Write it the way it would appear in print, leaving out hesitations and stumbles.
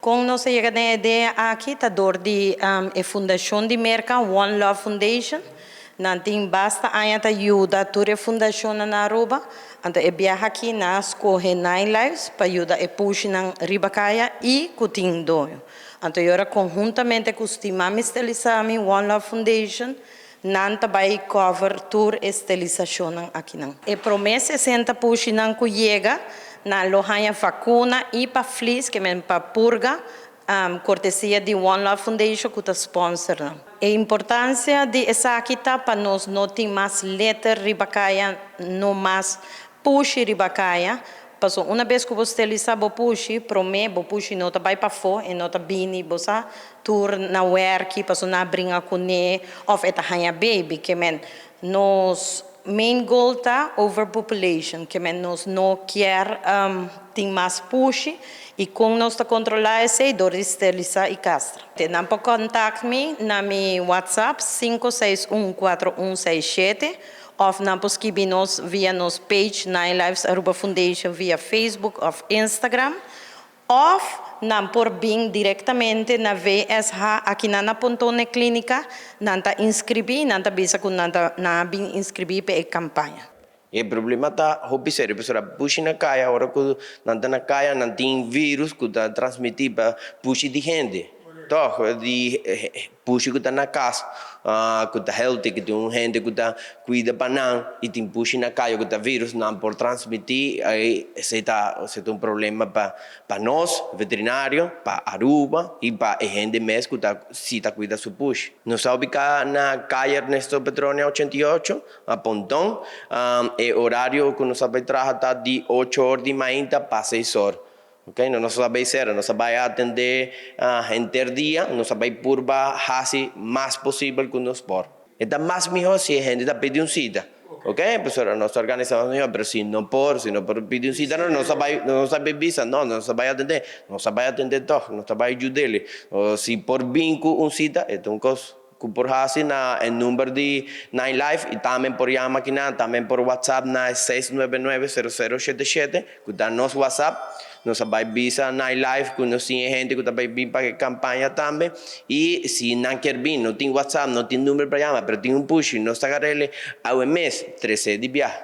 Con nos a yega na e idea aki ta door di e fundacion di Merca, One Love Foundation. Nan tin basta aña ta yuda tur e fundacion na Aruba. Anto e biaha aki nan a scoge Nine Lives pa yuda e pushinan riba caya y cu tin doño. Anto awor conhuntamente cu Stimami Sterilizami, One Love Foundation, nan ta bay cover tur sterilisacion aki nan. E prome 60 pushinan cu yega, nan lo haya vacuna y pa fleas, kiermen pa purga, cortesia di One Love Foundation cu ta sponsor nan. E importancia di esaki ta pa nos no tin mas litter riba caya, no mas pushi riba caya. Paso un bes cu bo steriliza bo pushi, prome bo pushi no ta bay pafo y no ta bini bo sa tur na werki, paso nan a bringa cune of e ta haya baby, kiermen nos main goal ta overpopulation, kiermen nos no kier tin mas pushi y con nos ta controla esey? Door di steriliza y castra. Nan por contact mi na mi WhatsApp 5614167 of nan por skirbi nos via nos page Nine Lives Aruba Foundation via Facebook of Instagram of nan por bin directamente na VSH aki na Ponton Clinica, nan ta inscribi, nan ta bisa cu nan ta na bin inscribi pa e campaña. E problema ta hopi serio, pasobra pushi na caya, ora cu nan ta na caya, nan tin virus cu ta transmiti pa pushi di hende. Toch, di pushi cu ta na cas, cu ta healthy, cu tin un hende cu ta cuida pa nan, y tin pushi na caya cu ta virus, nan por transmiti, ey esey ta un problema pa nos, veterinario, pa Aruba, y pa e hende mes cu ta, si ta cuida su pushi. Nos ta ubica na Caya Ernesto Petronia 88, na Ponton, e horario cu nos ta traha ta di 8 or di mainta pa 6 or. Ok, no nos ta bay cera, nos ta bay atende henter dia, nos ta bay purba hasi mas posibel cu nos por. Anto mas miho si hende ta pidi un cita. Ok, pues nos ta organisa miho, pero si no por pidi un cita, no, nos ta bay bisa, no, nos ta bay atende, nos ta bay atende toch, nos ta bay yuda. O si por bin cu un cita, anto un cos cu por hasi na e number di Nine Life y tambe por yama aki na, tambe por WhatsApp na 699-0077, cu ta nos WhatsApp. Nos ta bay bisa Nine Life cu nos tin hende cu ta bay bin pa campaña tambe y si nan kier bin, no tin WhatsApp, no tin number pa yama, pero tin un pushi, nos ta agar'e awe mes 13 di biaha.